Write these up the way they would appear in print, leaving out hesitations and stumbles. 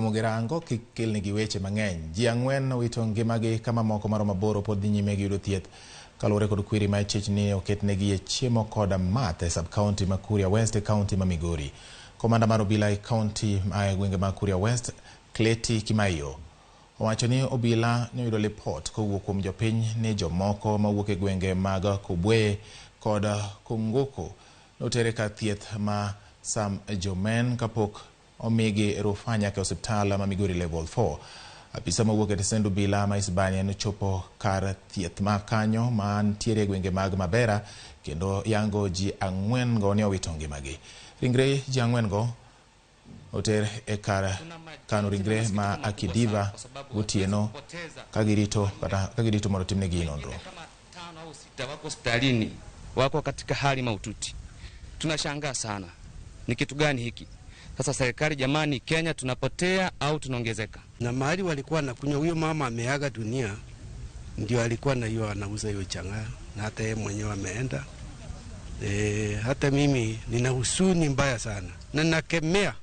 Mugirango kik kelnegi weche mang'eny. Ji 4 owito ngimagi ka mamoko maromo 8 pod dhi nyime gi yudo thieth kaluwore kod kwiri ma ichich ni oketnegi e chiemo koda math e sub-county ma Kuria West e county ma Migori. Komanda mar obila e county e gwenge ma Kuria West, Kleti Kimaiyo, owacho ni obila noyudo lipot kowuok kuom jopiny ni jomoko mawuok e gwenge mag Kobwe kod Kongoko notere kar thieth ma Sam Jomen kapok omigi rufaa nyaka e osiptal ma Migori Level 4. Apisa mawuok e tesend obila ma Isebania nochopo kar thieth ma kanyo mantiere e gwenge mag Mabera kendo yango ji 4 go ni owito ngimagi. Ringre ji 4 go oter e kar kano ringre ma Akidiva gotieno ka girito kata ka girito mondo timnegi nonro. Kama 5 au 6 wako hospitalini, wako katika hali mahututi. Tunashangaa sana, ni kitu gani hiki? Sasa serikali jamani, Kenya tunapotea au tunaongezeka? Na mahali walikuwa nakunywa, huyo mama ameaga dunia, ndio alikuwa na hiyo anauza hiyo chang'aa, na hata yeye mwenyewe ameenda. Hata mimi nina huzuni mbaya sana na nakemea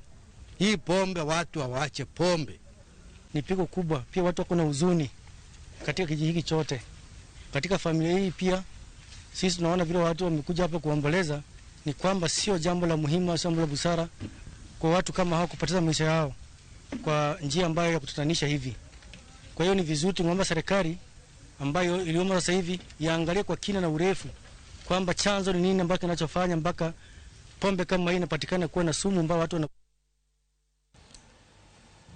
hii pombe, watu hawaache pombe. Ni pigo kubwa, pia watu wako na huzuni katika kijiji hiki chote. Katika familia hii pia sisi tunaona vile watu wamekuja hapa kuomboleza, ni kwamba sio jambo la muhimu, sio jambo la busara kwa watu kama hao kupoteza maisha yao kwa njia ambayo ya kutatanisha hivi. Kwa hiyo ni vizuri tunaomba serikali ambayo iliyomo sasa hivi iangalie kwa kina na urefu kwamba chanzo ni nini ambacho kinachofanya mpaka pombe kama hii inapatikana kuwa na sumu ambayo watu wana